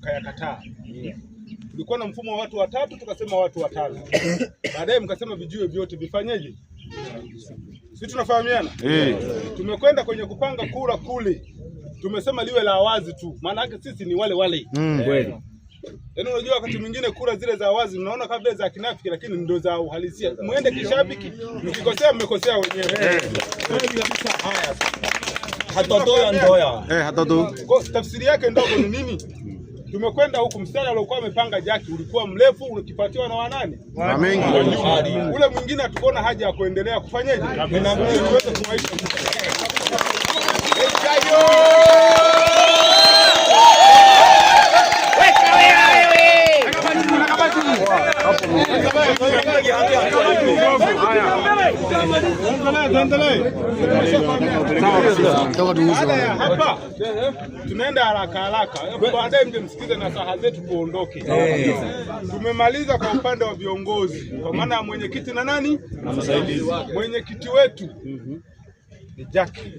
Mkayakataa. Tulikuwa na mfumo wa watu watatu, tukasema watu watano. Baadaye mkasema vijiwe vyote vifanyeje? Si tunafahamiana? Tumekwenda kwenye kupanga kura kule, tumesema liwe la wazi tu, maana yake sisi ni wale wale. Kweli. Yaani unajua wakati mwingine kura zile za wazi mnaona kama vile za kinafiki, lakini ndio za uhalisia. Muende kishabiki, mkikosea mmekosea wenyewe. Haya. Hatotoya ndoya. Hatoto. Kwa tafsiri yake ndogo ni nini? Tumekwenda huku, mstari aliokuwa amepanga Jaki ulikuwa mrefu ukifuatiwa na wanani? Na mengi. Ule mwingine hatukuona haja ya kuendelea kufanyaje? Ili tuweze kuwaisha. Baada ya hapa tunaenda haraka haraka, baadaye mje msikize na saha zetu tuondoke. Tumemaliza kwa upande wa viongozi, kwa maana ya mwenyekiti na nani na msaidizi. Mwenyekiti wetu ni Jackie.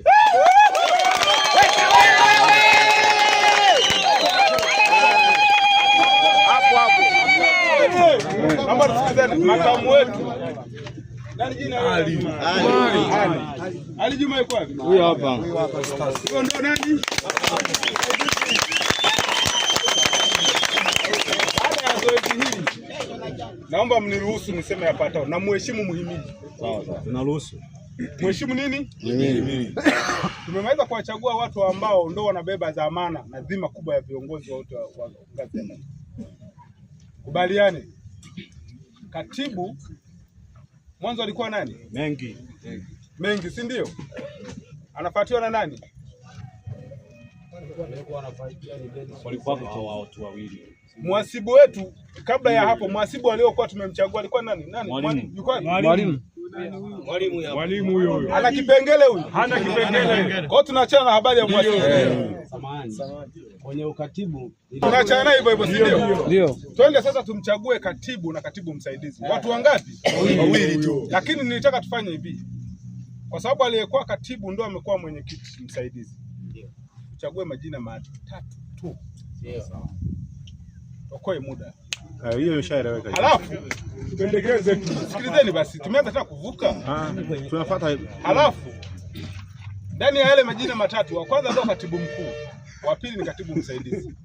Naomba tusikizane. Makamu wetu nani jina? Ali. Ali. Ali Juma yuko wapi? Huyo hapa. Huyo ndio nani? Baada ya zoezi hili, naomba mniruhusu niseme yafuatayo. Na muheshimu muhimili. Sawa sawa. Tunaruhusu. Mheshimu nini? Muhimili. Tumemaliza kuwachagua watu ambao ndio wanabeba dhamana na dhima kubwa ya viongozi wote wa ngazi ya taifa. Kubaliane. Katibu mwanzo alikuwa nani? Mengi. Mengi, si ndio? Anafuatiwa na nani? Walikuwa kwa watu wawili. Mhasibu wetu kabla ya hapo, mhasibu aliyokuwa tumemchagua alikuwa nani? Nani? Mwalimu. Yuko wapi? Mwalimu. Mwalimu huyo huyo. Ana kipengele huyu. Hana kipengele. Kwa hiyo tunaachana na habari ya mhasibu. Samahani. Kwenye ukatibu Tunaachana hivyo hivyo, si ndio? Ndio. Twende sasa tumchague katibu na katibu msaidizi. Watu wangapi? Wawili tu. Lakini nilitaka tufanye hivi, kwa sababu aliyekuwa katibu ndo amekuwa mwenyekiti msaidizi. Tuchague majina matatu tu, okoe muda. Hiyo ishaeleweka. Halafu tupendekeze, sikilizeni basi, tumeanza tena kuvuka. Tunafuata Halafu ndani ya yale majina matatu, wa kwanza ndio katibu mkuu, wa pili ni katibu msaidizi.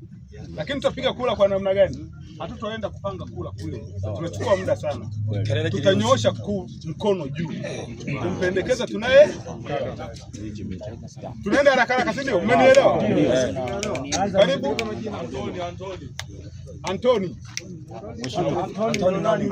Lakini tutapiga kura kwa namna gani? Hatutoenda kupanga kura kule, tunachukua muda sana. Tutanyoosha mkono juu kumpendekeza tunaye. Tunaenda haraka haraka, si ndio? Mmenielewa? Karibu Antoni. Antoni.